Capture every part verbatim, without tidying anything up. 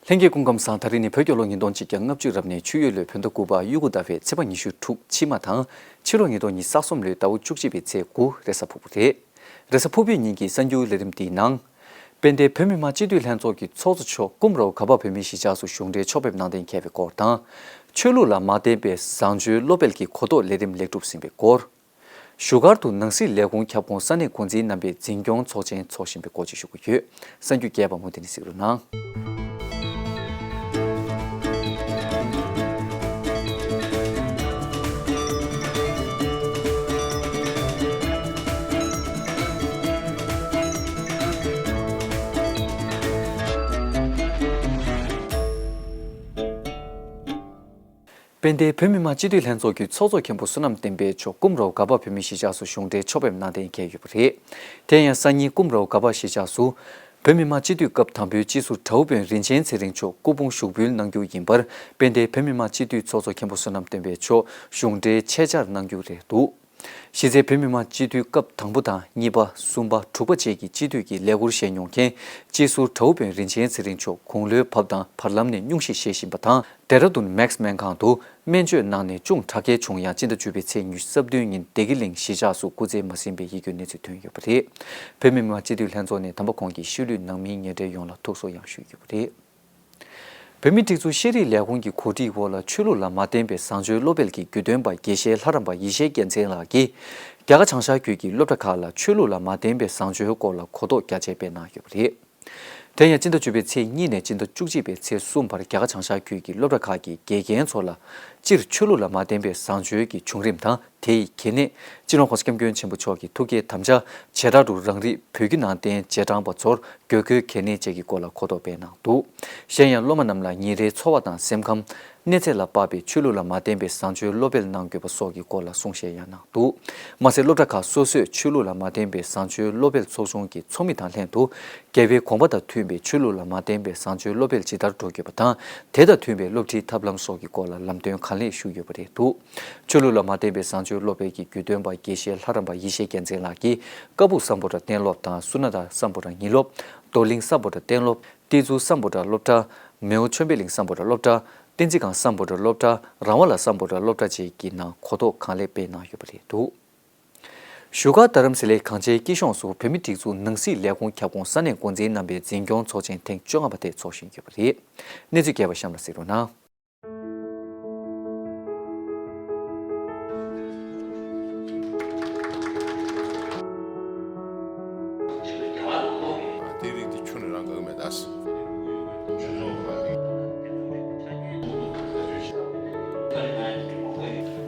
ལྷན་རྒྱས་སྐུ་ཁམས་བཟང་། ད་རིང་ནི་བོད་རྒྱལ་ལོ་ཉིས་སྟོང་གཅིག་བརྒྱ་ལྔ་བཅུ་རབ་གནས་ཆུ་ཡོས་ལོའི་བོད་ཟླ་དགུ་པ་དབྱུག་གུ་ཟླ་བའི་ཚེས་པ་ཉི་ཤུ་དྲུག་ཕྱི་མ་དང་། ཕྱི་ལོ་ཉིས་སྟོང་ཉི་ཤུ་རྩ་གསུམ་ལོའི་ཟླ་བ་བཅུ་གཅིག་པའི་ཚེས་དགུ་རེས་གཟའ་ཕུར་བུ་རེད། རེས་གཟའ་ཕུར་བུའི་ཉིན་གྱི་གསར་འགྱུར་ལས་རིམ་འདིའི་ནང་། དཔལ་ལྡན་བོད་མི་མང་སྤྱི་འཐུས་ལྷན་ཚོགས་ཀྱི་ཚོགས་གཙོ་མཆོག་ཀུམ་རའོ་ག་པ་བོད་མིའི་གཞིས་ཆགས་སུ་གཞུང་འབྲེལ་ཕྱོགས་ཕེབས་གནང་གཏན་འཁེལ་བའི་སྐོར་དང་། ཆོས་ལུགས་ལ་མ་བརྟེན་པའི་བཟང་སྤྱོད་སློབ་སྤེལ་གྱི་གོ་རྟོགས་ལས་རིམ་ལེགས་གྲུབ་ཟིན་པའི་སྐོར། བཞུགས་སྒར་དུ་ནང་སྲིད་ལས་ཁུངས་ཁྱབ་ཁོངས་ས་གནས་འགོ་འཛིན་རྣམ་པས་འཛིན་སྐྱོང་ཚོགས་ཆེན་འཚོགས་བཞིན་པའི་སྐོར་བཅས་ཞུ་གི་ཡོད། གསར་འགྱུར་རྒྱས་པ་མུ་མཐུད་ནས་གཟིགས་རོགས་གནང་། དཔལ་ལྡན་བོད་མི་མང་སྤྱི་འཐུས་ལྷན་ཚོགས་ཀྱི་ཚོགས་གཙོ་མཁན་པོ་བསོད་ནམས་བསྟན་འཕེལ་མཆོག་ཀུམ་རའོ་ག་པ་བོད་མིའི་གཞིས་ཆགས་སུ་གཞུང་འབྲེལ་ཕྱོགས་ཕེབས་གནང་གཏན་འཁེལ་ཡོད་པ་རེད། དེ་ཡང་སང་ཉིན་ཀུམ་རའོ་ག་པ་གཞིས་ཆགས་སུ། བོད་མི་མང་སྤྱི་འཐུས་སྐབས་དང་པོའི་སྤྱི་ཟུར་གྲྭ་བོ་དཔོན་རིན་ཆེན་ཚེ་རིང་མཆོག་སྐུ་ཕུང་ཞུགས་འབུལ་གནང་རྒྱུ་ཡིན་པར། དཔལ་ལྡན་བོད་མི་མང་སྤྱི་འཐུས་ཚོགས་གཙོ་མཁན་པོ་བསོད་ནམས་བསྟན་འཕེལ་མཆོག་གཞུང་འབྲེལ་ཆེད་བཅར་གནང་རྒྱུ་རེད་འདུག་གཞི་རྩའི་བོད་མི་མང་སྤྱི་འཐུས་སྐབས་དང་པོ་དང་གཉིས་པ། གསུམ་པ། དྲུག་པ་བཅས་ཀྱི་སྤྱི་འཐུས་ཀྱི་ལས་འཁུར་བཞེས་མྱོང་མཁན་སྤྱི་ཟུར་གྲྭ་བོ་དཔོན་རིན་ཆེན་ཚེ་རིང་མཆོག་དགུང་ལོའི་བབ་དང་བར་ལམ་ནས་སྙུང་གཞི་བཞེས་བཞིན་པ་དང་། ལྡེ་ར་ལྡུན་མེག་སྨན་ཁང་དུ་སྨན་བཅོས་གནང་ནས་ཅུང་དྲག་སྐྱེད་བྱུང་ཡང་སྤྱི་ཟླ་བཅུ་པའི་ཚེས་ཉི་ཤུ་རྩ་བདུན་ཉིན་བདེ་སྐྱིད་གླིང་གཞིས་ཆགས་སུ་སྐུ་ཚེ་མ་ཟིན་པའི་ཡིད་སྐྱོའི་གནས་ཚུལ་ཐོན་ཡོད་པ་རེད། བོད་མི་མང་སྤྱི་འཐུས་ལྷན་ཚོགས་ནས་དམ་པ་ཁོང་གི་ཤུལ་ལུས་ནང་མིའི་ཉེ་འབྲེལ་ཡོངས་ལ་ཐུགས་གསོ་ཡང་ཞུས་ཡོད་པ་རེད། བོད་མིའི་སྒྲིག་འཛུགས་ཤེས་རིག་ལས་ཁུངས་ཀྱི་གོ་སྒྲིག་འོག་ལ་ཆོས་ལུགས་ལ་མ་བརྟེན་པའི་བཟང་སྤྱོད་སློབ་སྤེལ་གྱི་རྒྱུས་སྟོན་པ་དགེ་བཤེས་ལྷ་རམས་པ་ཡེ་ཤེས་རྒྱལ་མཚན་ལགས་ཀྱིས། རྒྱ་གར་བྱང་ཤར་ཁུལ་གྱི་སློབ་གྲྭ་ཁག་ལ་ཆོས་ལུགས་ལ་མ་བརྟེན་པའི་བཟང་སྤྱོད་སྐོར་ལ་གོ་རྟོགས་རྒྱ་ཆེ་སྤེལ་གནང་ཡོད་པ་རེད། དེ་ཡང་སྤྱི་ཟླ་བཅུ་པའི་ཚེས་གཉིས་ནས་སྤྱི་ཟླ་བཅུ་གཅིག་པའི་ཚེས་གསུམ་བར་རྒྱ་གར་བྱང་ཤར་ཁུལ་གྱི་སློབ་གྲྭ་ཁག་གི་དགེ་རྒན་ཚོ་ལ། སྤྱིར་ཆོས་ལུགས་ལ་མ་བརྟེན་པའི་བཟང་སྤྱོད་ཀྱི་བྱུང་རིམ་དང་། དེ་ཡི་གལ་གནད། སྤྱི་ནོར་༸གོང་ས་༸སྐྱབས་མགོན་ཆེན་པོ་མཆོག་གི་ཐུགས་བསྐྱེད་དམ་བཅའ་བྱེ་བྲག་ཏུ་རང་རིགས་བོད་བརྒྱུད་ནང་བསྟན་རྗེས་འབྲང་པ་ཚོར་དགོས་མཁོའི་གལ་གནད་བཅས་ཀྱི་སྐོར་ལ་གོ་རྟོགས་སྤེལ་གནང་འདུག་གཞན་ཡང་སློབ་མ་རྣམས་ལ་ཉིན་རེའི་འཚོ་བ་དང་སེམས་ཁམས། གནས་ཚད་ལ་དཔག་པའི་ཆོས་ལུགས་ལ་མ་བརྟེན་པའི་བཟང་སྤྱོད་སློབ་སྤེལ་གནང་དགོས་པ་སོགས་ཀྱི་སྐོར་ལ་གསུང་བཤད་ཡང་གནང་འདུག་མ་ཟད་སློབ་གྲྭ་ཁག་སོ་སོས་ཆོས་ལུགས་ལ་མ་བརྟེན་པའི་བཟང་སྤྱོད་སློབ་སྤེལ་ཚོགས་ཆུང་གི་ཚོགས་མི་དང་ལྷན་དུ། རྒྱལ་བའི་དགོངས་པ་དང་མཐུན་པའི་ཆོས་ལུགས་ལ་མ་བརྟེན་པའི་བཟང་སྤྱོད་སློབ་སྤེལ་ཇི་ལྟར་འགྲོ་དགོས་པ་དང་། དེ་དང་མཐུན་པའི་སློབ་ཁྲིད་ཐབས་ལམ་སོགས་ཀྱི་སྐོར་ལ་ལམ་སྟོན་གང་ལེགས་ཞུས་ཡོད་པ་རེད་འདུག་ཆོས་ལུགས་ལ་མ་བརྟེན་པའི་བཟང་སྤྱོད་སློབ་སྤེལ་གྱི་རྒྱུས་སྟོན་པ་དགེ་བཤེས་ལྷ་རམས་པ་ཡེ་ཤེས་རྒྱལ་མཚན་ལགས་ཀྱིས་ཀ་སྦུག་སམ་བྷོ་ཊ་གཏན་སློབ་དང་སུ་ན་ད་སམ་བྷོ་ཊ་ཉིན་སློབ། རྡོར་གླིང་སམ་བྷོ་ཊ་གཏན་སློབ། ཏི་ཛུ་སམ་བྷོ་ཊ་སློབ་གྲྭ། མེའོ་ཆོས་འཕེལ་གླིང་སམ་བྷོ་ཊ་སློབ་གྲྭ། བསྟན་འཛིན་སྒང་སམ་བྷོ་ཊ་སློབ་གྲྭ། རང་དབང་ལ་སམ་བྷོ་ཊ་སློབ་གྲྭ་བཅས་ཀྱི་ནང་གོ་རྟོགས་གང་ལེགས་སྤེལ་གནང་ཡོད་པ་རེད་འདུག་བཞུགས་སྒར་རྡ་རམ་ས་ལའི་གངས་ཅན་སྐྱིད་གཤོངས་སུ་བོད་མིའི་སྒྲིག་འཛུགས་ནང་སྲིད་ལས་ཁུངས་ཁྱབ་ཁོངས་ས་གནས་འགོ་འཛིན་རྣམ་པའི་འཛིན་སྐྱོང་ཚོགས་ཆེན་ཐེངས་བཅོ་ལྔ་པ་དེ་འཚོགས་བཞིན་ཡོད་པ་རེད། གནས་ཚུལ་རྒྱས་པ་གཤམ་ལ་གཟིགས་རོགས་གནང་། དེའི་རིགས་དེ་ཁྱོན་ནས་རང་འགག་མེད་ད།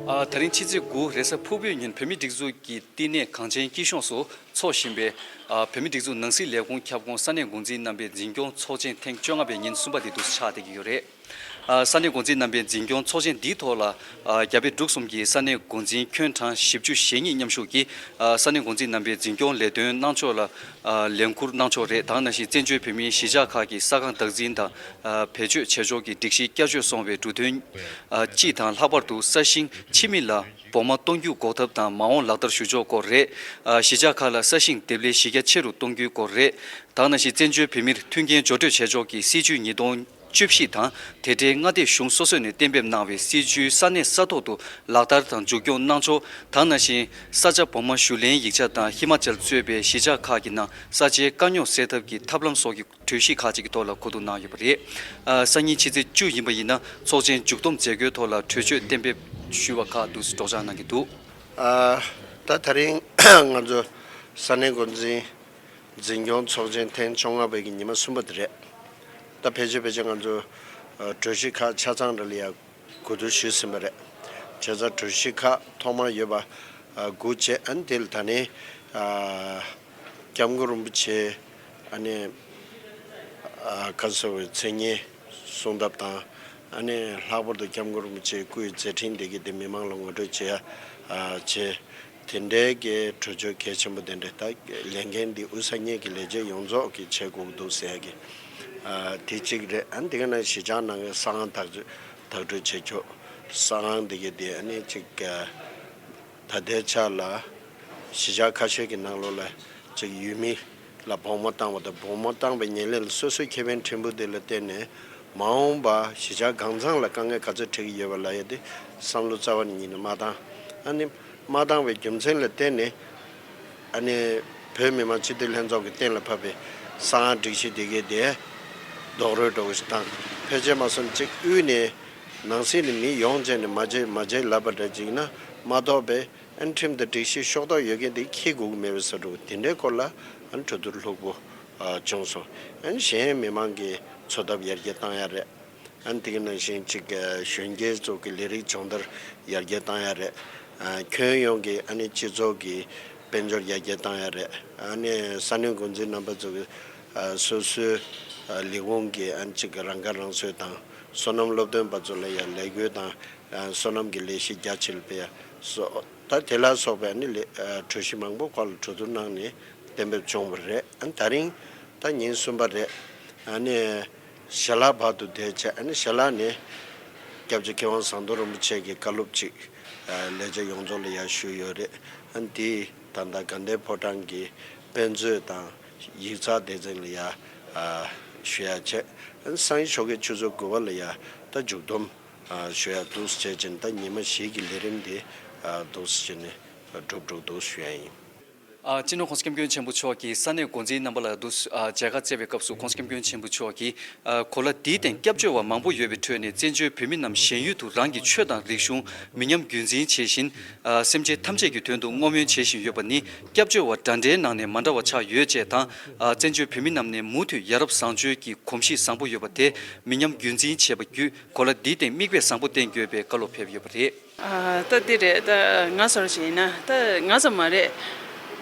ཨ། ད་རིང་ཕྱི་ཚེས་དགུ་རེས་གཟའ་ཕུར་བུའི་ཉིན་བོད་མིའི་སྒྲིག་འཛུགས་ཀྱི་བསྟི་གནས་གངས་ཅན་སྐྱིད་གཤོངས་སུ་འཚོགས་བཞིན་པའི། ཨ། བོད་མིའི་སྒྲིག་འཛུགས་ནང་སྲིད་ལས་ཁུངས་ཁྱབ་ཁོངས་ས་གནས་འགོ་འཛིན་རྣམ་པའི་འཛིན་སྐྱོང་ཚོགས་ཆེན་ཐེངས་བཅོ་ལྔ་པའི་ཉིན་གསུམ་པ་དེ་དུས་ཆགས་བསྡད་ཀྱི་ཡོད་རེད། ཨ། ས་གནས་འགོ་འཛིན་རྣམ་པའི་འཛིན་སྐྱོང་ཚོགས་ཆེན་འདིའི་ཐོག་ལ། ཨ། རྒྱ་བལ་འབྲུག་གསུམ་གྱི་ས་གནས་འགོ་འཛིན་ཁྱོན་གྲངས་བཞི་བཅུ་ཞེ་གཉིས་མཉམ་ཞུགས་ཀྱིས། ཨ། ས་གནས་འགོ་འཛིན་རྣམ་པའི་འཛིན་སྐྱོང་ལས་དོན་གནང་ཕྱོགས་ལ། ཨ། ལས་འཁུར་གནང་ཕྱོགས་རེད། དེ་ནང་བཞིན་བཙན་བྱོལ་བོད་མིའི་གཞིས་ཆགས་ཁག་གི་ས་ཁང་བདག་འཛིན་དང་། ཨ། བེད་སྤྱོད་བྱེད་ཕྱོགས་ཀྱི་སྒྲིག་གཞི་བསྐྱར་བཅོས་སོང་བའི་འབྲུ་དོན། ཨ། སྤྱི་དང་ལྷག་པར་དུ་ས་ཞིང་ཕྱི་མི་ལ་སྦོང་མ་གཏོང་རྒྱུ་འགོག་ཐབས་དང་མ་འོངས་ལག་བསྟར་ཞུ་ཕྱོགས་སྐོར་རེད། ཨ། གཞིས་ཆགས་ཁག་ལ་ས་ཞིང་འདེབས་ལས་གཞི་རྒྱ་ཆེ་རུ་གཏོང་རྒྱུའི་སྐོར་རེད། དེ་ནང་བཞིན་བཙན་བྱོལ་བོད་མིར་མཐུན་རྐྱེན་སྦྱོར་སྤྲོད་བྱེད་ཕྱོགས་ཀྱི་སྲིད་ཇུས་ཉིས་སྟོང་བཅུ་བཞི་དང་། དེ་འབྲེལ་མངའ་སྡེ་གཞུང་སོ་སོས་ནས་གཏན་འབེབས་གནང་བའི་སྲིད་ཇུས་ས་གནས་ས་ཐོག་ཏུ་ལག་བསྟར་དང་མཇུག་སྐྱོང་གནང་ཕྱོགས། དེ་ནང་བཞིན་ས་ཆ་སྦོང་མ་ཞུ་ལེན་ཡིག་ཆ་དང་ཧི་མ་ཅལ་གཙོས་པའི་གཞིས་ཆགས་ཁག་གི་ནང་ས་ཆའི་དཀའ་རྙོག་སེལ་ཐབས་ཀྱི་ཐབས་ལམ་སོགས་ཀྱི་གྲོས་གཞི་ཁག་ཅིག་གི་ཐོག་ལ་གོ་བསྡུར་གནང་ཡོད་པ་རེད། ཨ། སང་ཉིན་ཕྱི་ཚེས་བཅུ་ཡིན་པ་ཡིན་ན་ཚོགས་ཆེན་མཇུག་བསྡོམས་མཛད་སྒོའི་ཐོག་ལ་གྲོས་ཆོད་གཏན་འབེབས་ཞུས་པ་ཁག་ཏུ་སྒྲོག་སྦྱང་གནང་གི་འདུག་ཨ། ད་ད་རིང་ང་ཚོ་ས་གནས་འགོ་འཛིན་འཛིན་སྐྱོང་ཚོགས་ཆེན་ཐེངས་བཅོ་ལྔ་པའི་གི་ཉི་མ་གསུམ་པ་དེ་རེད། ད་ཕལ་ཆེར་ཕལ་ཆེར་ང་ཚོ་ཨ། གྲོས་གཞི་ཁག་ཆ་ཚང་རེ་ལ་ཡ་གོ་བསྡུར་ཞུས་ཟིན་པ་རེད། བྱས་ཙང་གྲོས་གཞི་ཁག་ཐོག་མར་ཡོད་པ་ཨ། དགུ་བྱས། ཨ་ནི་དེ་ལ་ད་ནི་ཨ། སྐྱབས་མགོན་རིན་པོ་ཆེ་ཨ་ནི་ཨ། ག་ཟེར་བའི་མཚན་སྙན་གསུང་ཐབས་དང་། ཨ་ནི་ལྷག་པར་དུ་སྐྱབས་མགོན་རིན་པོ་ཆེའི་སྐུའི་མཛད་འཕྲིན་དེ་གི་དེ་མི་མང་ལ་ངོ་སྤྲོད་བྱེད་ཡ་ཨ། བྱས། དེ་འདྲའི་གི་གྲོས་ཆོད་གལ་ཆེན་པོ་དེ་འདྲ་ད་ལས་འགན་འདི་དབུས་ས་གཉིས་ཀྱི་ལས་བྱེད་ཡོངས་རྫོགས་ཀྱིས་བྱེད་དགོས་ཀྱི་འདུག་ཟེར་ཡ་གི་ཨ། དེ་གཅིག་རེད། ཨ་ནི་དེ་ག་ནང་གཞིས་ཆགས་ནང་གི་ས་ཁང་བདག་བདག་སྤྲོད་བྱེད་ཕྱོགས། ས་ཁང་འདི་གའི་དེ་ཨ་ནི་གཅིག་ཨ། ད་ལྟའི་ཆ་ལ་གཞིས་ཆགས་ཁ་ཤས་ཀྱི་ནང་ལོགས་ལ་གཅིག་ཡུལ་མི་ལ་སྦོང་མ་བཏང་བ་དང་། སྦོང་མ་བཏང་བའི་ཉེར་ལེན་ལ་སོ་སོའི་ཁེ་ཕན་ཕྲན་བུ་དེ་ལ་བརྟེན་ནས་ མ་འོངས་པ་གཞིས་ཆགས་གང་ཚང་ལ་དཀའ་ངལ་ག་ཚོད་འཕྲད་ཀྱི་ཡོད་པ་ལབ་ཡ་དེ་བསམ་བློ་རྩ་བ་ནས་ཉིད་ནས་མ་བཏང་། ཨ་ནི་མ་བཏང་བའི་རྒྱུ་མཚན་ལ་བརྟེན་ནས། ཨ་ནི་བོད་མི་མང་སྤྱི་འཐུས་ལྷན་ཚོགས་ཀྱིས་གཏན་ལ་ཕབ་པའི་གསང་བ་སྒྲིག་གཞི་དེ་གའི་དེ་རྡོག་རོལ་འགྲོ་གི་ཞིག་དང་། ཕལ་ཆེར་མ་སོང་གཅིག་དབུས་ནས་ནང་སྲིད་ནས་མི་ཡོང་བྱས་ནས་མ་བྱེད་མ་བྱེད་ལབ་པ་འདྲ་ཅིག་ན་མ་གཏོགས་པའི། ཨ་ནི་ཁྲིམས་དང་སྒྲིག་གཞི་ཤོག་ཐོག་ཡོད་མཁན་དེ་འཁྱེར་དགོས་ཀྱི་མེད་པའི་བཟོ་འདྲ་དེ་འདྲའི་སྐོར་ལ། ཨ་ནི་གྲོས་བསྡུར་ལྷུག་པོ་ཨ་བྱུང་སོང་། ཨ་ནི་གཞན་མི་མང་གི་འཚོ་ཐབས་ཡར་རྒྱས་བཏང་ཡ་རེད། ཨ་ནི་དེ་ག་ནང་བཞིན་གཅིག་གཞོན་སྐྱེས་ཚོ་གི་ལས་རིགས་སྦྱོང་བརྡར་ཡར་རྒྱས་བཏང་ཡ་རེད། ཨ་ཁྱོན་ཡོངས་ཀྱི་ཨ་ནི་སྤྱི་ཚོགས་ཀྱི་དཔལ་འབྱོར་ཡར་རྒྱས་བཏང་ཡ་རེད། ཨ་ནི་ས་གནས་འགོ་འཛིན་རྣམ་པ་ཚོ་གི་ཨ་སོ་སོའི་ཨ་ལས་ཁུངས་ཀྱི་ཨ་ནི་གཅིག་རང་ཁ་རང་གསོ་དང་། སོ་ནམ་སློབ་སྟོན་པ་ཚོ་ལ་ཡང་ལས་བགོས་དང་། ཨ་སོ་ནམ་གྱི་ལས་གཞི་རྒྱ་ཆེ་ལ་སྤེལ་ཡ་སོགས། ད་དེ་ལ་སོགས་པའི་ཨ་ནི་ལས་ཨ་གྲོས་གཞི་མང་པོ་སྐོར་ལ་གྲོས་བསྡུར་གནང་ནས་གཏན་འབེབས་བྱུང་བ་རེད། ཨ་ནི་ད་རིང་ད་ཉིན་གསུམ་པ་རེད། ཨ་ནི་ཞལ་ལག་བར་དུ་བསྡད་བྱས། ཨ་ནི་ཞལ་ལག་ནས་སྐྱབས་རྗེ་མཁས་དབང་ཟམ་གདོང་རིན་པོ་ཆེ་གི་བཀའ་སློབ་ཅིག་ཨ་ལས་བྱེད་ཡོངས་རྫོགས་ལ་ཡར་ཞུས་ཡོད་རེད། ཨ་ནི་དེ་ད་ལྟ་དགའ་ལྡན་ཕོ་བྲང་གི་དཔེ་མཛོད་དང་ཡིག་ཚགས་སྡེ་ཚན་ལ་ཡར་ཨ་ཞུ་ཡ་བྱས། ཨ་ནི་སང་ཉིན་ཞོགས་ཀས་ཆུ་ཚོད་དགུ་པ་ལ་ཡར་ད་མཇུག་བསྡོམས་ཨ་ཞུ་ཡ་འདུག་སེ་བྱས་ཅིང་། ད་ཉི་མ་བཞི་གི་ལས་རིམ་དེ་ཨ་འདུག་སེ་བྱས་ནས་གྲུབ་འགྲོ་འདུག་ཞུ་ཡ་ཡིན། ཨ་སྤྱི་ནོར་༸གོང་ས་༸སྐྱབས་མགོན་ཆེན་པོ་མཆོག་གིས་ས་གནས་འགོ་འཛིན་རྣམ་པ་ལ་འདུག་སེ་ཨ་མཇལ་ཁ་བསྩལ་བའི་སྐབས་སུ། ༸གོང་ས་༸སྐྱབས་མགོན་ཆེན་པོ་མཆོག་གིས་ཨ་གོ་ལ་འདིའི་སྟེང་སྐྱབས་བཅོལ་བ་མང་པོ་ཡོད་པའི་ཁྲོད་ནས། བཙན་བྱོལ་བོད་མི་རྣམས་གཞན་ཡུལ་དུ་རང་གི་ཆོས་དང་རིག་གཞུང་མི་ཉམས་རྒྱུན་འཛིན་བྱེད་བཞིན། ཨ་སེམས་ཅན་ཐམས་ཅད་ཀྱི་དོན་དུ་བསྔོ་སྨོན་བྱེད་བཞིན་ཡོད་པ་ནི། སྐྱབས་བཅོལ་བ་འདྲ་འདྲའི་ནང་ནས་མ་འདྲ་བ་ཆགས་ཡོད་ཅེས་དང་། ཨ་བཙན་བྱོལ་བོད་མི་རྣམས་ནས་མུ་མཐུད་ཡ་རབས་བཟང་སྤྱོད་ཀྱི་གོམས་གཤིས་བཟང་པོ་ཡོད་པ་དེ་མི་ཉམས་རྒྱུན་འཛིན་བྱེད་པ་བརྒྱུད། གོ་ལ་འདིའི་སྟེང་མིག་དཔེ་བཟང་པོ་བསྟན་དགོས་པའི་བཀའ་སློབ་ཕེབས་ཡོད་པ་རེད། ཨ་ད་འདི་རེད། ད་ང་ཚོར་བྱས་ན་ད་ང་ཚོ་མ་རེད།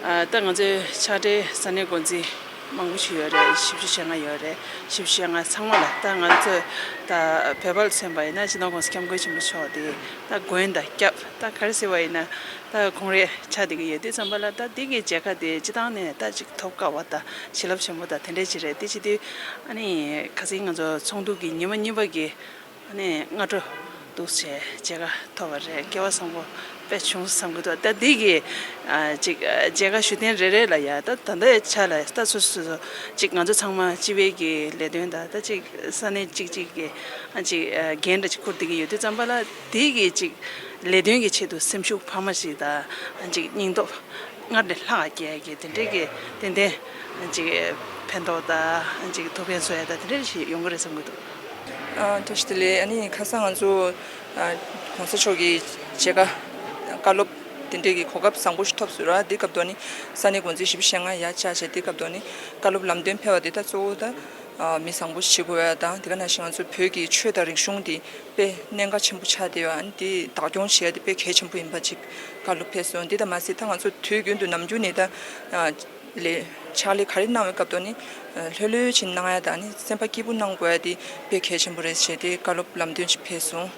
ཨ་ད་ང་ཚོའི་ཕྱག་སྦྲེལ་ས་གནས་འགོ་འཛིན་མང་པོ་ཞིག་ཡོད་རེད། བཞི་བཅུ་ཞེ་ལྔ་ཡོད་རེད། བཞི་བཅུ་ཞེ་ལྔ་ཚང་མ་ལ་ད་ང་ཚོས་ད་བོད་པ་ལ་མཚོན་པ་ཡིན་ན། སྤྱི་ནོར་༸གོང་ས་༸སྐྱབས་མགོན་ཆེན་པོ་མཆོག་དེ་ད་མགོན་དང་སྐྱབས་ད་ག་རེ་ཟེར་བ་ཡིན་ན་ད་ཁོང་རེ་ཆགས་བསྡད་ཀྱི་ཡོད། དེ་ཙམ་པ་ལ་ད་འདི་གི་མཇལ་ཁ་དེ་སྤྱི་བཏང་ནས་ད་ཅིག་ཐོབ་དཀའ་བ་དང་། བྱིན་རླབས་ཆེན་པོ་དང་དེ་འདྲ་ཅིག་རེད། དེ་བྱེད་དུས་ཨ་ནི་ཁ་སང་ང་ཚོ་ཚོགས་འདུ་གི་ཉི་མ་གཉིས་པ་གི་ཨ་ནི་སྔ་དྲོ་འདུག་སེ་མཇལ་ཁ་ཐོབ་པ་རེད། སྐལ་བ་བཟང་པོ་དཔེ་བྱུང་བསམ་གྱི་འདུག་ད་འདི་གི་ཨ་ཅིག་ཨ་མཇལ་ཁ་ཞུ་མཁན་རེ་རེ་ལ་ཡ་ད་ད་ལྟའི་ཆ་ལ་ད་སོ་སོ་སོ་ཅིག་ང་ཚོ་ཚང་མ་སྤྱི་པའི་གི་ལས་དོན་དང་། ད་ཅིག་ས་གནས་ཅིག་ཅིག་གི་ཨ་ཅིག་ཨ་འགན་འདྲ་ཅིག་འཁུར་བསྡད་ཀྱི་ཡོད་དུས་ཙམ་པ་ལ། འདི་གི་ཅིག་ལས་དོན་གྱི་ཆེད་དུ་སེམས་ཤུགས་འཕར་མ་ཞིག་དང་། ཨ་ཅིག་སྙིང་སྟོབས་སྔར་ལས་ལྷག་སྐྱེ་ཡ་གི་དེ་འདྲའི་གི་ཏན་ཏན་ཅིག་ཕན་ཐོགས་དང་ཅིག་ཐུགས་ཕན་གསོས་ཡ་དང་དེ་འདྲ་ཞིག་ཡོང་གི་རེད་བསམ་གྱི་འདུག་ཨ་བཀྲ་ཤིས་བདེ་ལེགས། ཨ་ནི་ཁ་སང་ང་ཚོ་ཨ་༸གོང་ས་མཆོག་གི་མཇལ་ཁ་བཀའ་སློབ་དེ་འདྲའི་གི་གོ་སྐབས་བཟང་པོ་ཞིག་ཐོབ་སོང་ར། དེ་སྐབས་དུ་ནི་ས་གནས་འགོ་འཛིན་བཞི་བཅུ་ཞེ་ལྔ་ཡར་བཅར་བྱས། དེ་སྐབས་དུ་ནི་བཀའ་སློབ་ལམ་སྟོན་ཕེབས་པ་དེ་ད་གཙོ་བོ་ད་ཨ་མི་བཟང་པོ་ཞིག་བྱེད་དགོས་ཡ་དང་། དེ་ག་ནང་བཞིན་ང་ཚོ་བོད་ཀྱི་ཆོས་དང་རིག་གཞུང་དེ་དཔེ་གནད་འགག་ཆེན་པོ་ཆགས་བསྡད་ཡོད། ཨ་ནི་དེ་བདག་སྐྱོང་བྱེད་ཡ་དེ་དཔེ་གལ་ཆེན་པོ་ཡིན་པ་ཅིག་བཀའ་སློབ་ཕེབས་སོང་། དེ་ལྟར་མ་ཟད་ད་ང་ཚོ་དུས་རྒྱུན་དུ་ནམ་རྒྱུན་ནས་ད་ཨ་ལས་ཕྱག་ལས་ག་རེ་གནང་བའི་སྐབས་དུ་ནི་ལྷོད་ལྷོད་ཕྱིན་གནང་ཡ་དང་། ཨ་ནི་སེམས་པ་སྐྱིད་པོ་གནང་དགོས་ཡ་དེ་དཔེ་གལ་ཆེན་པོ་རེད་ཟེར་དེ་བཀའ་སློབ་ལམ་སྟོན་ཅིག་ཕེབས་སོང་།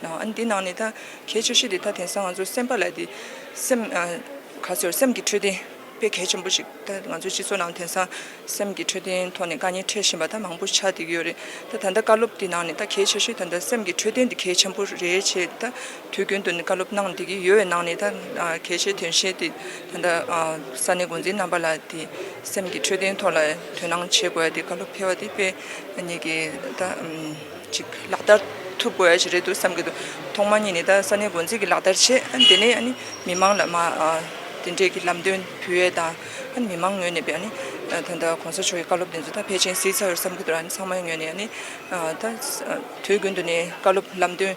ཨ་ནི་དེ་ནང་ནས་ད་གལ་ཆེ་ཤོས་དེ་ད་དེང་སང་ང་ཚོ་སེམས་པ་ལ་དེ་སེམས་ཨ་ག་ཚོད་སེམས་ཀྱི་འཕྲོད་བསྟེན་དཔེ་གལ་ཆེན་པོ་ཞིག་ད་ང་ཚོའི་སྤྱི་ཚོགས་ནང་དེང་སང་སེམས་ཀྱི་འཕྲོད་བསྟེན་ཐོག་ནས་དཀའ་ངལ་འཕྲད་བཞིན་པ་ད་མང་པོ་ཆགས་བསྡད་ཀྱི་ཡོད་རེད། ད་ད་ལྟ་བཀའ་སློབ་འདི་ནང་ནས་ད་གལ་ཆེ་ཤོས་ད་ལྟ་སེམས་ཀྱི་འཕྲོད་བསྟེན་འདི་གལ་ཆེན་པོ་རེད་ཅེས་ད་དུས་རྒྱུན་དུ་ནས་བཀའ་སློབ་གནང་བསྡད་ཀྱི་ཡོད་པའི་ནང་ནས་ད་གལ་ཆེའི་དོན་ཤེས་དེ་ད་ལྟ་ས་གནས་འགོ་འཛིན་རྣམ་པ་ལ་དེ་སེམས་ཀྱི་འཕྲོད་བསྟེན་ཐོག་ལ་དོ་སྣང་བྱེད་དགོས་ཡ་དེ་བཀའ་སློབ་ཕེབས་པ་དེ་དཔེ་ངེད་ཀྱི་ད་ཅིག་ལག་བསྟར་ཐུབ་དགོས་ཡ་ཞིག་རེད་འདུག་བསམ་གྱི་འདུག་ཐོག་མ་ཉིད་ནས་ད་ས་གནས་འགོ་འཛིན་གྱིས་ལག་བསྟར་བྱེད། ཨ་ནི་དེ་ནས་ཨ་ནི་མི་མང་ལ་མ་ཨ་དེ་འདྲས་ཀྱི་ལམ་སྟོན་ཕུལ་ཡས་དང་། ཨ་ནི་མི་མང་ངོས་ནས་པའི་ཨ་ནི་ཨ་ད་ལྟ་གོང་ས་མཆོག་གི་བཀའ་སློབ་དེ་ཚོ་ད་ཕལ་ཆེར་གཟིགས་ཚར་ཡོད་བསམ་གྱི་འདུག་ཨ་ནི་ཚང་མའི་ངོས་ནས་ཨ་ནི་ཨ་ད་ཨ་དུས་རྒྱུན་དུ་ནས་བཀའ་སློབ་ལམ་སྟོན་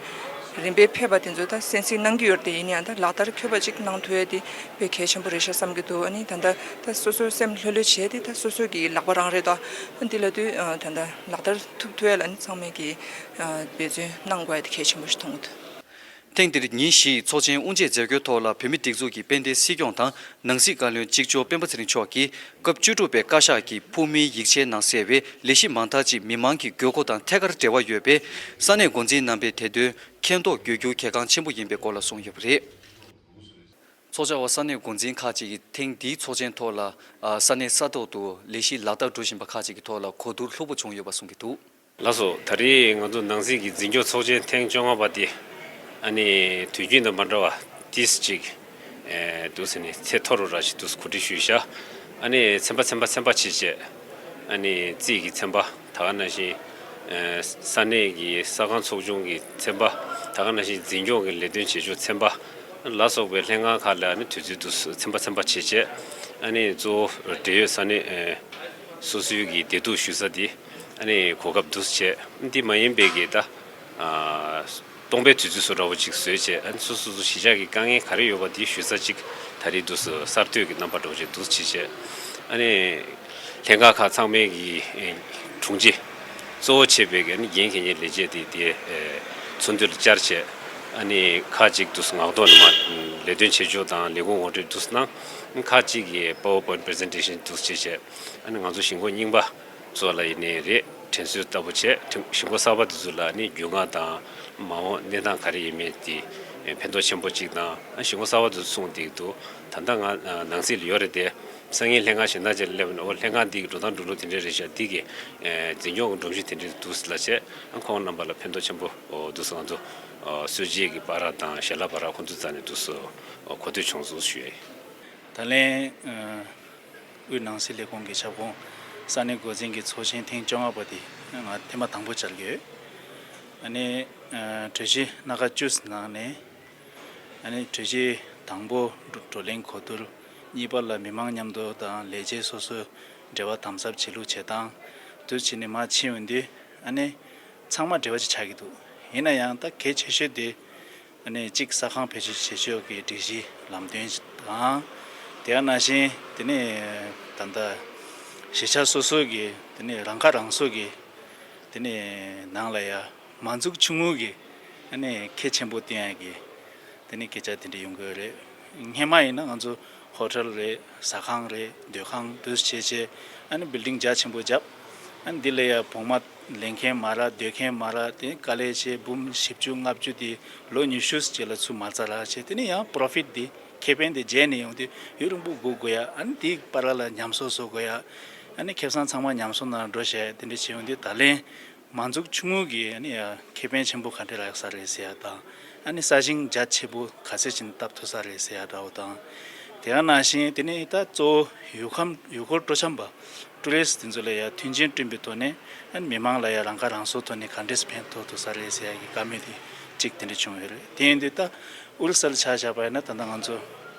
རིམ་པས་ཕེབས་པ་དེ་ཚོ་ད་གསན་གཟིགས་གནང་གི་ཡོད་རེད། དེ་ཡིན་ཡང་ད་ལག་བསྟར་འཁྱོལ་བ་ཅིག་གནང་ཐུབ་ཡས་དེ་དཔེ་གལ་ཆེན་པོ་རེད་ཤག་བསམ་གྱི་འདུག་ཨ་ནི་ད་ལྟ་ད་སོ་སོའི་སེམས་ལྷོད་ལྷོད་བྱས་ཏེ་ད་སོ་སོ་གི་ལག་པ་རང་རེད་དོ། ཨ་འདི་ལབ་དུས་ཨ་ད་ལྟ་ལག་བསྟར་ཐུབ་ཐུབ་ཡས་ལ་ཨ་ནི་ཚང་མས་ཀྱི་ཨ་འབད་བརྩོན་གནང་དགོས་ཡ་དེ་གལ་ཆེན་པོ་ཞིག་མཐོང་གི་འདུག་ཐེངས་འདིར་ཉིན་བཞིའི་ཚོགས་ཆེན་དབུ་འབྱེད་མཛད་སྒོའི་ཐོག་ལ། བོད་མིའི་སྒྲིག་འཛུགས་ཀྱི་དཔལ་ལྡན་སྲིད་སྐྱོང་དང་ནང་སྲིད་བཀའ་བློན་གཅིག་ལྕོགས་སྤེན་པ་ཚེ་རིང་མཆོག་གིས་སྐབས་བཅུ་དྲུག་པའི་བཀའ་ཤག་གི་ཕུགས་མིན་ཡིག་ཆའི་ནང་གསལ་བའི་ལས་གཞི་མང་དག་ཅིག་མི་མང་གི་དགོས་མཁོ་དང་ཐད་ཀར་འབྲེལ་བ་ཡོད་པས། ས་གནས་འགོ་འཛིན་རྣམ་པས་དེ་དོན་མཁྱེན་རྟོགས་དགོས་རྒྱུ་གལ་འགངས་ཆེན་པོ་ཡིན་པའི་སྐོར་ལ་གསུངས་ཡོད་པ་རེད། ཚོགས་བཅར་བ་ས་གནས་འགོ་འཛིན་ཁག་ཅིག་གིས་ཐེངས་འདིའི་ཚོགས་ཆེན་ཐོག་ལ། ཨ། ས་གནས་ས་ཐོག་ཏུ་ལས་གཞི་ལག་བསྟར་འགྲོ་བཞིན་པ་ཁག་ཅིག་གི་ཐོག་ལ་གོ་བསྡུར་ལྷུག་པོ་བྱུང་ཡོད་པ་གསུང་གི་འདུག་ལགས་སོ། ད་རེས་ང་ཚོ་ནང་སྲིད་ཀྱི་འཛིན་སྐྱོང་ཚོགས་ཆེན་ཐེངས་བཅོ་ལྔ་པ་དེ་ཨ་ནི་དུས་རྒྱུན་དང་མ་འདྲ་བ་ཏིས་ཅིག་ཨེ་འདུག་ཟེར་ནས་ཚད་མཐོ་རུ་ར་ཞིག་འདུག་གོ་སྒྲིག་ཞུས་ཤག་ཨ་ནི་ཚན་པ་ཚན་པ་ཚན་པ་ཕྱེ་བྱས། ཨ་ནི་རྩིས་ཀྱི་ཚན་པ་ད་ག་ནང་བཞིན་ ས་གནས་ཀྱི་ས་ཁང་ཚོགས་ཆུང་གི་ཚན་པ། ད་ག་ནང་བཞིན་འཛིན་སྐྱོང་གི་ལས་དོན་བྱེད་ཕྱོགས་ཚན་པ་ལ་སོགས་པའི་ལྷན་ཁང་ཁག་ལ་ཨ་ནི་དུས་ཚོད་དུ་ཚན་པ་ཚན་པ་བྱས་བྱས། ཨ་ནི་གཙོ་བོ་འབྲེལ་ཡོད་ས་གནས་སོ་སོའི་གི་བདེ་སྡུག་ཞུ་ས་དེ་ཨ་ནི་གོ་སྐབས་འདུག་བྱས། འདི་མ་ཡིན་པའི་གི་ད་སྟོང་པའི་དུས་ཚོད་བཟོ་འདྲ་བོ་ཅིག་བཟོས་བྱས། ཨ་ནི་སོ་སོ་སོ་གཞིས་ཆགས་ཀྱི་དཀའ་ངལ་ག་རེ་ཡོད་པ་དེ་ཞུ་ས་ཅིག་ད་རེས་འདུག་སེ་གསར་གཏོད་ཀྱི་རྣམ་པ་འདྲ་བོ་ཅིག་འདུག་བྱས་བྱས། ཨ་ནི་ལྷན་ཁང་ཁག་ཚང་མའི་གི་དྲུང་ཆེ་གཙོ་བོ་བྱས་པའི་གི་ཨ་ནི་འགན་འཁྱེར་མཁན་ལས་བྱེད་དེ་དེ་ཚོགས་འདུ་ལ་བཅར་བྱས། ཨ་ནི་ཁག་ཅིག་འདུག་སེ་ངག་ཐོག་ནས་མར་ལས་དོན་བྱེད་ཕྱོགས་དང་ལས་ཁུངས་ངོ་སྤྲོད་འདུག་སེ་གནང་། ཁག་ཅིག་གིས་PowerPoint presentation འདུག་སེ་བྱས་བྱས། ཨ་ནི་ང་ཚོ་གཞིས་འགོ་རྙིང་པ་ཚོ་ལ་ཡིན་ནའི་རེད། དྲན་གསོའི་ལྟ་བུ་བྱས། གཞིས་འགོ་གསར་པ་དེ་ཚོ་ལ་ནི་རྒྱུས་མངའ་དང་མ་འོངས་གནས་སྟངས་ག་རེ་ཡིན་མིན་དེ་ཕན་ཐོགས་ཆེན་པོ་གཅིག་དང་། གཞིས་འགོ་གསར་པ་དེ་ཚོ་གསུངས་བསྡད་འདུག་ད་ལྟ་ང་ནང་སྲིད་ལ་ཡོད་རེད་དེ། སང་ཉིན་ལྷན་ཁང་གཞན་དག་ཅིག་ལ་སླེབས་ན། འོ་ལྷན་ཁང་འདི་གི་འགྲོ་སྟངས་འགྲོ་ལུགས་དེ་འདྲས་རེད་ཤག་འདི་གི་འཛིན་སྐྱོང་གི་སྒྲོམ་གཞི་དེ་འདྲས་འདུག་ལ་བྱས། ཁོང་རྣམ་པ་ལ་ཕན་ཐོགས་ཆེན་པོ་འདུག་སེ་ང་ཚོ་སྲོལ་འབྱེད་ཀྱི་བར་དང་ཞལ་ལག་བར་ཁོང་ཚོའི་རྩ་ནས་འདུག་སེ་གོ་ཐོས་བྱུང་སོང་ཞུ་ཡ་ཡིན། ད་ལན། དབུས་ནང་སྲིད་ལས་ཁུངས་ཀྱི་ཁྱབ་ཁོངས་ས་གནས་འགོ་འཛིན་གྱི་ཚོགས་ཆེན་ཐེངས་བཅོ་ལྔ་པ་དེ་ང་ཐེངས་མ་དང་པོ་བཅར་གྱི་ཡོད། ཨ་ནི་གྲོས་གཞི་སྣ་ཁ་བཅུ་ནང་ནས། ཨ་ནི་གྲོས་གཞི་དང་པོ་བགྲོ་གླེང་གོ་བསྡུར། གཉིས་པ་ལ་མི་མང་མཉམ་དུ་དང་ལས་བྱེད་སོ་སོའི་འབྲེལ་བ་དམ་ཟབ་བྱེད་ལུགས་བྱེད་སྟངས་དུ་ཕྱིན་ནས་མར་ཕྱིན་ཡོང་དུས། ཨ་ནི་ཚང་མ་འབྲེལ་བ་ཅིག་ཆགས་ཀྱི་འདུག་ཡིན་ན་ཡང་ད་གལ་ཆེ་ཤོས་དེ། ཨ་ནི་གཅིག་ས་ཁང་བེད་སྤྱོད་བྱེད་ཕྱོགས་ཀྱི་སྒྲིག་གཞི་ལམ་སྟོན་དང་། དེ་ནང་བཞིན་དེ་ནས་ད་ལྟ་གཞིས་ཆགས་སོ་སོ་གི་དེ་ནས་རང་ཁ་རང་གསོ་གི་དེ་ནས་ནང་ལ་ཡ་མ་འཛུགས་ཆུང་ངུ་གི་ཨ་ནི་ཁེ་ཆེན་པོ་བསྟེན་ཡ་གི་དེ་ནས་སྐད་ཆ་དེ་འདྲ་ཡོང་གི་ཡོད་རེད། སྔན་མ་ཡིན་ན་ང་ཚོ་ཧོ་ཊེལ་རེད། ཟ་ཁང་རེད། སྡོད་ཁང་དུ་བྱས་བྱས། ཨ་ནི་བིལ་ཌིང་རྒྱ་ཆེན་པོ་བརྒྱབ། ཨ་ནི་འདི་ལ་ཡ་བོགས་མ་ལེན་མཁན་མ་རག་སྡོད་མཁན་མ་རག་དེ་དཀའ་ལས་བྱས། འབུམ་བཞི་བཅུ་ལྔ་བཅུ་དེ་ལོ་ཉི་ཤུ་ཅིག་ལ་ཚུར་མ་རྩ་རག་བྱས། དེ་ནས་ཡང་པོ་རོ་ཕིཊ་དེ་ཁེ་ཕན་དེ་རྗེས་ནས་ཡོང་དུས་ཡུན་རིང་པོ་སྒུག་དགོས་ཡ། ཨ་ནི་དེའི་བར་ལ་ཉམས་གསོ་བཟོ་དགོས་ཡ། ཨ་ནི་ཁེ་བཟང་ཚང་མ་ཉམས་གསོ་ནང་འགྲོ་བྱས། དེ་འདྲ་བྱས་ཡོང་དུས་ད་ལན་མ་འཛུགས་ཆུང་ངུ་གི་ཨ་ནི་ཡ་ཁེ་ཕན་ཆེན་པོ་ག་འདྲ་རག་ས་རེད་ཟེར་ཡ་དང་། ཨ་ནི་ས་ཞིང་རྒྱ་ཆེ་པོ་ག་ཚད་ཅིག་བཏབ་ཐུབ་ས་རེད་ཟེར་ཡ་འདྲ་བོ་དང་། དེ་ག་ནང་བཞིན་དེ་ནས་ད་གཙོ་བོ་ཡུལ་ཁམས་ཡུལ་སྐོར་སྤྲོ་འཆམ་པ་ཊུ་རི་སི་དེ་ཚོ་ལ་ཡ་མཐུན་རྐྱེན་བསྐྲུན་པའི་ཐོག་ནས། ཨ་ནི་མི་མང་ལ་ཡ་རང་ཁ་རང་གསོའི་ཐོག་ནས་ག་འདྲས་ཕན་ཐོགས་ཐུབ་ས་རེད་ཟེར་ཡ་གི་བཀའ་མོལ་དེ་གཅིག་དེ་འདྲ་བྱུང་ཡོད་རེད། དེ་ཡིན་དུས་ད་ཨོ་རི་ས་ལ་ཆ་བཞག་པ་ཡིན་ན། ད་ལྟ་ང་ཚོ་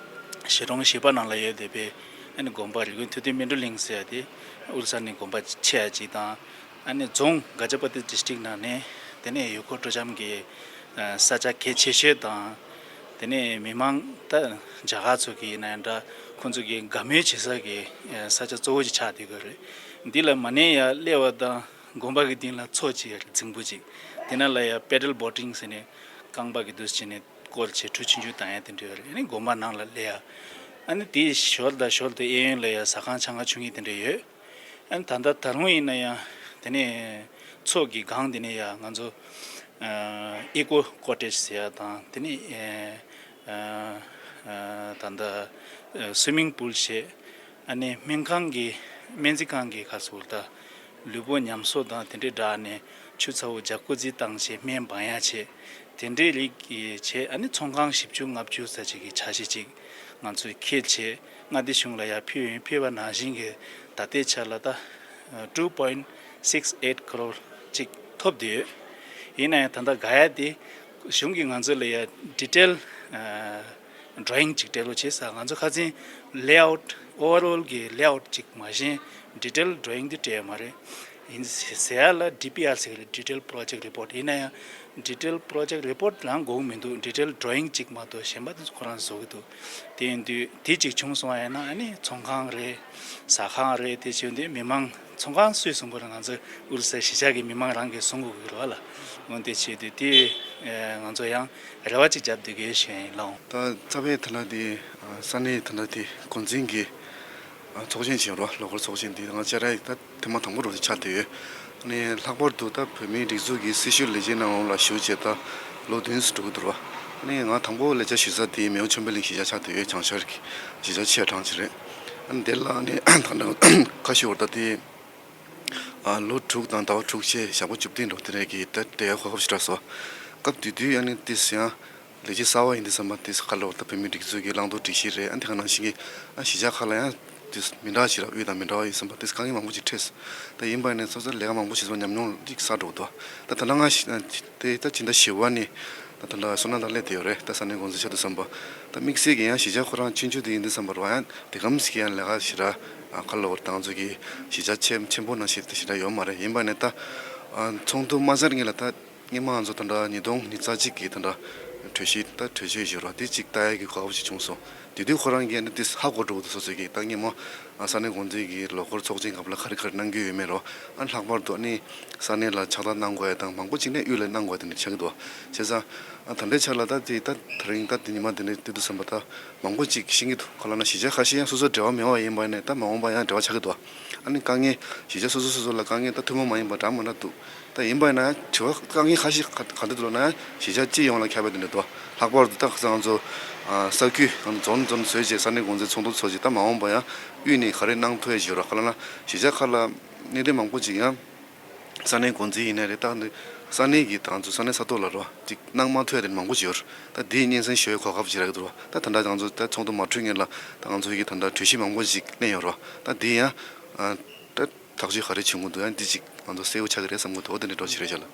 གཞིས་གྲོང་བཞི་པ་ནང་ལ་ཡོད་བསྡད་པའི་ཨ་ནི་དགོན་པ་རི་ཀོན་ཐུབ་བསྟན་སྨིན་གྲོལ་གླིང་ཟེར་ཡ་དེ་ཨོ་རི་ས་ནས་དགོན་པ་ཆེ་ཡ་གཅིག་དང་། ཨ་ནི་རྫོང་ག་ཇ་པ་ཏི་ཌི་སི་ཊིག་ནང་ནས་དེ་ནས་ཡུལ་སྐོར་སྤྲོ་འཆམ་གྱི་ས་ཆ་གལ་ཆེ་ཤོས་དང་། དེ་ནས་མི་མང་ད་རྒྱ་གར་ཚོ་གི་ཡིན་ན་ཡང་འདྲ། ཁོང་ཚོ་གི་དགའ་མོས་བྱེད་ས་གི་ས་ཆ་གཙོ་བོ་ཞིག་ཆགས་བསྡད་ཀྱི་རེད། འདི་ལ་མ་ནས་ཡར་སླེབས་པ་དང་དགོན་པ་གི་སྟེང་ལ་མཚོ་གཅིག་ཡོད་རེད། རྫིང་བུ་གཅིག་དེ་ནང་ལ་ཡར་པེ་ཌལ་བོ་ཊིང་ཟེར་ནས་རྐང་པ་གི་འདུག་སེ་བྱས་ནས་སྐོར་བྱས། གྲུ་ཆུང་ཆུང་བཏང་ཡ་དེ་འདྲ་ཡོད་རེད། ཨ་ནི་དགོན་པ་ནང་ལ་སླེབས་ཡ། ཨ་ནི་དེའི་ཞོར་དང་ཞོར་དུ་གཡས་གཡོན་ལ་ཡ་ཟ་ཁང་ཆང་ཁང་ཆུང་ངུ་དེ་འདྲ་ཡོད། ཨ་ནི་ད་ལྟ་ད་རུང་ཡིན་ན་ཡང་དེ་ནས་མཚོ་གི་སྒང་དེ་ནས་ཡ་ང་ཚོ་ཨ་ཨི་ཀོ་ཀོ་ཊེཇ་ཟེར་ཡ་དང་། དེ་ནས་ཨ་ཨ་ད་ལྟ་ཨ་སུའི་མིང་པུལ་བྱས། ཨ་ནི་སྨན་ཁང་གི་སྨན་རྩིས་ཁང་གི་ཁ་སོ་ད་ལུས་པོ་ཉམས་གསོ་དང་དེ་འདྲའི་སྦྲགས་ནས་ཆུ་ཚ་བོ་ཇ་ཀུ་ཛི་བཏང་བྱས། སྨན་སྦང་ཡ་བྱས། དེ་འདྲའི་རིགས་ཀྱི་བྱས། ཨ་ནི་ཚོང་ཁང་བཞི་བཅུ་ལྔ་བཅུ་ཙམ་ཅིག་གི་འཆར་གཞི་ཅིག་ང་ཚོས་འཁྱེར་བྱས་མངའ་སྡེ་གཞུང་ལ་ཡར་ཕུལ་ཡོད། ཕུལ་བ་ནང་བཞིན་གྱི་ད་ལྟའི་ཆ་ལ་ད་two point six eight crore ཅིག་ཐོབ་བསྡད་ཡོད། ཡིན་ན་ཡང་ད་ལྟ་ག་ཡ་དེ་གཞུང་གིས་ང་ཚོ་ལ་ཡ་ཌི་ཊེལ་ཌོ་རོ་ཡིང་ཅིག་སྤྲད་རོགས་བྱེད་ཟེར། ང་ཚོ་ཁ་སང་ལེ་ཨའུཊ། ཨོ་ཝར་ཨོལ་གྱི་ལེ་ཨའུཊ་ཅིག་མ་གཞི་ཌི་ཊེལ་ཌོ་རོ་ཡིང་འདི་སྤྲད་ཡོད་མ་རེད། ཡིན་ཟེར་ཡ་ལ་ཌི་པི་ཨར་ཟེར་གྱི་རེད། ཌི་ཊེལ་པོ་རོ་ཇེཀཊ་རི་པོརཊ། ཡིན་ན་ཡང་ཌི་ཊེལ་པོ་རོ་ཇེཀཊ་རི་པོརཊ་རང་དགོས་མི་འདུག་ཌི་ཊེལ་ཌོ་རོ་ཡིང་ཅིག་མ་གཏོགས་གཞན་པ་དེ་ཚོ་ཁོ་རང་བཟོ་གི་འདུག་དེ་ཡིན་དུས་དེ་ཅིག་བྱུང་སོང་བ་ཡིན་ན། ཨ་ནི་ཚོང་ཁང་རེད། ཟ་ཁང་རེད། དེ་བྱས་དུས་མི་མང་ཚོང་ཁང་སུས་བཟུང་དགོས་རེད། ང་ཚོ་ཨུ་རུ་སུ་གཞིས་ཆགས་ཀྱི་མི་མང་རང་གིས་བཟུང་དགོས་ཀྱི་རེད་བ་ལ། འོན་ཏེ་བྱས་དུས་དེ་ཨེ་ང་ཚོ་ཡང་རེ་བ་ཅིག་བརྒྱབ་བསྡད་ཀྱི་ཡོད་ཞུ་ཡ་ཡིན། ལགས་འོང་། ད་རྩ་བའི་ཐ་ན་དེ་ས་གནས་ཐ་ན་དེ་འགོ་འཛིན་གྱི་ཚོགས་ཆེན་བྱས་རོགས། ལོ་འཁོར་ཚོགས་ཆེན་འདི་ང་བཅས་ར་ད་ཐེངས་མ་དང་པོ་རོགས་དེ་ཆགས་བསྡད་ཡོད། ཨ་ནི་ལྷག་པར་དུ་ད་བོད་མིའི་སྒྲིག་འཛུགས་ཀྱི་སྲི་ཞུ་ལས་བྱེད་ནང་ལོགས་ལ་ཞུགས་བྱས་ད་ལོ་བདུན་ཙམ་འགྲོ་གི་འདུག་ར། ཨ་ནི་ང་དང་པོ་ལས་བྱ་ཞུ་ས་དེ་མེའོ་ཆོས་འཕེལ་གླིང་གཞིས་ཆགས་ཆགས་བསྡད་ཡོད། བྱང་ཤར་གྱི་གཞིས་ཆགས་ཆེ་གྲངས་ཅིག་རེད། ཨ་ནི་དེ་ལ་ཨ་ནི་ད་ལྟ་ཁ་ཤས་བར་ད་དེ་ཨ་ལོ་དྲུག་དང་ཟླ་བ་དྲུག་བཅས་ཞག་པོ་བཅུ་བདུན་འགྲོ་དེ་རེད་ཀྱི་ད་དེ་ཧོབ་ཧོབ་ཞེ་དྲག་སོང་། སྐབས་དེ་དུས་ཨ་ནི་ཏིས་ཡང་ལས་བྱེད་གསར་པ་ཡིན་དུས་ཙམ་པ་ཏིས་ཁ་ལོ་ད་བོད་མིའི་སྒྲིག་འཛུགས་ཀྱི་བླང་དོར་སྒྲིག་གཞི་རེད། ཨ་དེ་ག་ནང་བཞིན་གྱི་ཨ་གཞིས་ཆགས་ཁག་ལ་ཡང་ དེ་མི་འདྲ་ཞིག་ར་དབུས་དང་མི་འདྲ་བ་ཡིན་བསམ་པ་དེ་དཀའ་ངལ་མང་པོ་ཞིག་འཕྲད་སོང་། ད་ཡིན་པ་ཡིན་ནའི་སོ་སོ་ལས་ཀ་མང་པོ་ཞིག་སོང་ཉམས་མྱོང་ཅིག་བསགས་འགྲོ་གི་འདུག་ད་ད་ལྟ་ང་ཞི་དེ་ད་ཕྱི་ཟླ་བཞི་པ་ནས་ད་ད་ལྟ་བསོད་ནམས་དང་སླེབས་བསྡད་ཡོད་རེད། ད་ས་གནས་འགོ་འཛིན་ཆགས་འདུག་བསམ་པ། ད་དམིགས་བསལ་གྱི་ཡང་གཞིས་ཆགས་ཁོ་རང་ཆུང་ཆུང་དེ་ཡིན་དུས་བསམ་པ་རེད་བ། ཡང་དེ་གམ་ཞིག་ཡང་ལས་ཀ་ཞིག་ར་ག་ལ་བར་ད་ང་ཚོ་གི་གཞིས་ཆགས་ཆེ་ཆེན་པོ་ནང་བཞིན་དེ་ཞིག་ར་ཡོད་མ་རེད། ཡིན་པ་ནས་ད་ཚོགས་འདུ་མ་སྦྱར་སྔོན་ལ་ད་སྔོན་མ་ང་ཚོ་ད་ལྟ་ཉིས་སྟོང་ཉི་ཤུ་རྩ་གཅིག་གི་ད་ལྟ་གྲོས་གཞི་ད་གྲོས་ཆོད་ཞིག་ར་དེ་གཅིག་ལྟ་ཡག་གི་གོ་སྐབས་ཤིག་བྱུང་སོང་། དེ་དུས་ཁོ་རང་གིས་ནི་དེ་ཧ་གོ་འགྲོ་གི་འདུག་སོ་སོ་གིས་ད་སྔོན་མ་ས་གནས་འགོ་འཛིན་གྱི་ལོ་འཁོར་ཚོགས་ཆེན་སྐབས་ལ་ག་རེ་ག་རེ་གནང་རྒྱུ་ཡོད་མེད་རོ། ཨ་ལྷག་པར་དུ་ཨ་ནི་ས་གནས་ལ་ཕྱག་རྟགས་གནང་དགོས་ཡ་དང་མང་པོ་ཅིག་ནས་དབུས་ལ་གནང་དགོས་ཡ་དེ་འདྲ་ཆགས་ཀྱི་འདུག་བྱས་ཙང་ཨ་ད་ལྟའི་ཆ་ལ་ད་དེ་ད་ད་རིང་ད་དེ་ཉི་མ་དེ་འདྲ་དེ་དུས་བསམ་པ་ད་མང་པོ་ཅིག་ཤེས་ཀྱི་འདུག་ག་ལབ་ན་གཞིས་ཆགས་ཁ་ཤས་ཡང་སོ་སོ་འབྲེལ་བ་མེད་པ་ཡིན་པ་ནས་ད་མ་འོངས་པ་ཡང་འབྲེལ་བ་ཆགས་ཀྱི་འདུག་ཨ་ནི་དཀའ་ངལ་གཞིས་ཆགས་སོ་སོ་སོ་སོ་ལ་དཀའ་ངལ་ད་ཐུན་མོང་མ་ཡིན་པ་འདྲ་མི་འདྲ་འདུག་ད་ཡིན་པ་ཡིན་ན་ཡང་དྲི་བ་དཀའ་ངལ་ཁ་ཤས་ག་ག་འདྲ་འདུག་ལབ་ན་ཡང་གཞིས་ཆགས་སྤྱི་ཡོངས་ལ་ཁྱབ་པ་དེ་འདྲ་འདུག་ལྷག་པར་དུ་ད་ཁ་སང་ང་ཚོ་ས་ཁུལ་ང་ཚོ་རྫོང་རྫོང་བཟོས་རྗེས་ས་གནས་འགོ་འཛིན་ཚོགས་འདུ་ཚོགས་རྗེས་ད་མ་འོངས་པ་ཡང་དབུས་ནས་ག་རེ་གནང་ཐུབ་ཡ་ཞིག་ཡོད་ར། ག་ལབ་ན་གཞིས་ཆགས་ཁག་ལ་གནས་སྡོད་མང་པོ་ཅིག་ཡང་ས་གནས་འགོ་འཛིན་ཡིན་ན་རེད། ད་ས་གནས་ཀྱི་ད་ང་ཚོ་ས་གནས་ས་ཐོག་ལ་རོ་ཅིག་གནང་མ་ཐུབ་ཡ་དེ་མང་པོ་ཞིག་ཡོད་ར། ད་དེའི་སྙན་སེང་ཞུ་བའི་གོ་སྐབས་ཅིག་རག་གི་འདུག་ར། ད་ད་ལྟ་ང་ཚོ་ད་ཚོགས་འདུ་མ་གྲོལ་སྔོན་ལ་ད་ང་ཚོ་གི་ད་ལྟ་གྲོས་གཞི་མང་པོ་ཞིག་གླེང་ཡོད་ར། ད་དེ་ཡང་ད་ཐག་གཅོད་ག་རེ་བྱུང་གི་འདུག་ཡང་འདི་ཅིག་ང་ཚོ་གསལ་པོ་ཆགས་ཀྱི་རེད་བསམ་གྱི་འདུག་འོ་དེ་འདྲ་འགྲོ་ཞིག་རེད་ཤག་ལ།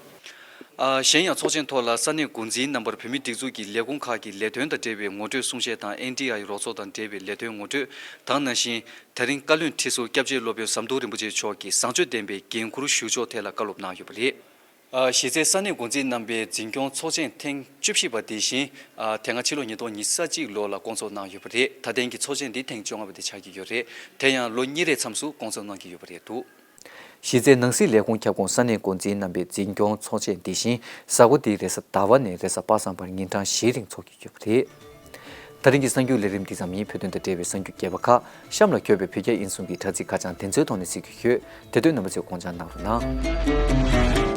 ཨ། གཞན་ཡང་ཚོགས་ཆེན་ཐོག་ལ་ས་གནས་འགོ་འཛིན་རྣམ་པར་བོད་མིའི་སྒྲིག་འཛུགས་ཀྱི་ལས་ཁུངས་ཁག་གི་ལས་དོན་དང་འབྲེལ་བའི་ངོ་སྤྲོད་གསུང་བཤད་དང་ཨེན་ཌི་ཨའི་རོགས་ཚོགས་དང་འབྲེལ་བའི་ལས་དོན་ངོ་སྤྲོད་དང་ནང་བཞིན་དེ་རིང་བཀའ་བློན་ཁྲི་ཟུར་སྐྱབས་རྗེ་སློབ་དཔོན་ཟམ་གདོང་རིན་པོ་ཆེ་མཆོག་གིས་བཟང་སྤྱོད་ལྡན་པའི་འགན་འཁུར་ཞུ་ཕྱོགས་ཐད་ལ་བཀའ་སློབ་གནང་ཡོད་པ་རེད། ཨ། གཞི་རྩའི་ས་གནས་འགོ་འཛིན་རྣམ་པའི་འཛིན་སྐྱོང་ཚོགས་ཆེན་ཐེངས་བཅུ་བཞི་པ་དེ་བཞིན་ཨ། དེ་སྔ་ཕྱི་ལོ་ཉིས་སྟོང་ཉི་ཤུ་རྩ་གཅིག་ལོ་ལ་བསྐོང་ཚོགས་གནང་ཡོད་པ་རེད། ད་ཐེངས་ཀྱི་ཚོགས་ཆེན་འདི་ཐེངས་བཅོ་ལྔ་པ་དེ་ཆགས་ཀྱི་ཡོད་རེད། དེ་ཡང་ལོ་གཉིས་རེའི་མཚམས་སུ་བསྐོང་ཚོགས་གནང་གི་ཡོད་པ་རེད་འདུག་གཞི་རྩའི་ནང་སྲིད་ལས་ཁུངས་ཁྱབ་ཁོངས་ས་གནས་འགོ་འཛིན་རྣམ་པའི་འཛིན་སྐྱོང་ཚོགས་ཆེན་འདི་བཞིན་གཟའ་འཁོར་འདིའི་རེས་གཟའ་ཟླ་བ་ནས་རེས་གཟའ་པ་སངས་བར་ཉིན་གྲངས་བཞིའི་རིང་འཚོགས་ཀྱི་ཡོད་པ་རེད། ད་རིང་གི་གསར་འགྱུར་ལས་རིམ་འདི་ཙམ་ཡིན། བོད་དོན་དང་འབྲེལ་བའི་གསར་འགྱུར་རྒྱས་པ་ཁག་གཤམ་ལ་འཁོད་པའི་བོད་རྒྱ་དབྱིན་གསུམ་གྱི་དྲ་ཚིགས་ཁ་བྱང་དེ་ཚོའི་ཐོག་ནས་གཟིགས་རྒྱུ་ཡོད། དེ་དུས་རྣམ་པ་ཚོས་དགོངས་འཇགས་གནང་རོགས་གནང་།